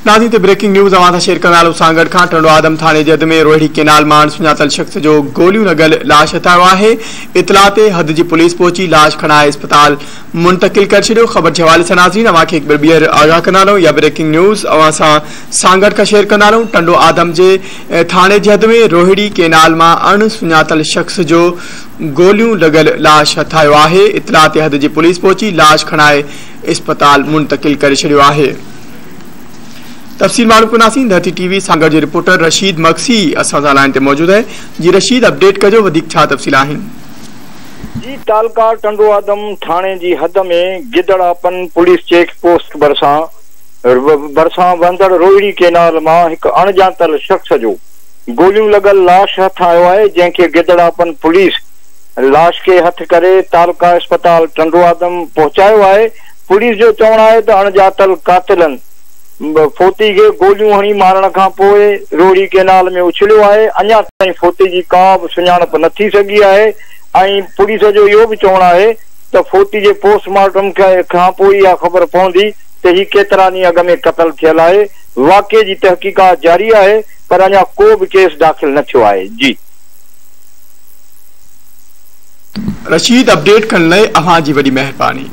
ناظرين ته breaking news اوهان سان شيئر ڪندا هلون سانگهڙ کان ٽنڊو آدم ٿاڻي جي حد ۾ روهڙي ڪينال مان اڻسڃاتل شخص جو گوليون لڳل لاش هٿ آيو آهي اطلاع تي حد جي پوليس پهچي لاش کڻائي اسپتال منتقل ڪري ڇڏيو خبر جي حوالي سان ناظرين اوهان کي هڪ ڀيرو ٻيهر آگاهه ڪندا هلون اها بريڪنگ نيوز اوهان سان سانگهڙ کان شيئر ڪندا هلون ٽنڊو آدم جي ٿاڻي جي حد ۾ روهڙي ڪينال مان اڻ سڃاتل شخص جو گوليون لڳل لاش هٿ آيو آهي اطلاع تي حد جي پوليس پهچي لاش کڻائي اسپتال منتقل ڪري ڇڏيو آهي. تفصيل معلوم ڪنداسين ڌرتي ٽي وي سانگهڙ جي رپورٽر رشيد مگسي اسان سان لائين تي موجود آهي جي رشيد اپڊيٽ ڪجو وڌيڪ ڇا تفصيل آهن. جي تعلقه ٽنڊو آدم ٿاڻي جي حد ۾ گدڙاپن پوليس چيڪ پوسٽ ڀرسان ڀرسان وهندڙ روهڙي ڪينال مان هڪ اڻڄاتل شخص جو گوليون لڳل لاش هٿ آيو آهي جنهن کي گدڙاپن پوليس لاش کي هٿ ڪري تعلقه اسپتال ٽنڊو آدم پهچايو آهي پوليس جو چوڻ آهي ته اڻڄاتل قاتلن فوتي کي گوليون هڻي مارڻ کان پوء روهڙي ڪينال ۾ اڇليو آهي، اڃا تائين فوتي جي ڪا به سڃاڻپ نه ٿي سگهي آهي ۽ پوليس جو اهو به چوڻ آهي ته فوتي جي پوسٽ مارٽم کان پوء اها خبر پوندي ته هي ڪيترا ڏينهن اڳ ۾ قتل ٿيل آهي، واقعي جي تحقيقات جاري آهي پر اڃا ڪو به ڪيس داخل نه ٿيو آهي. جي. رشيد اپڊيٽ ڪرڻ لاء اوهان جي وڏي مهرباني.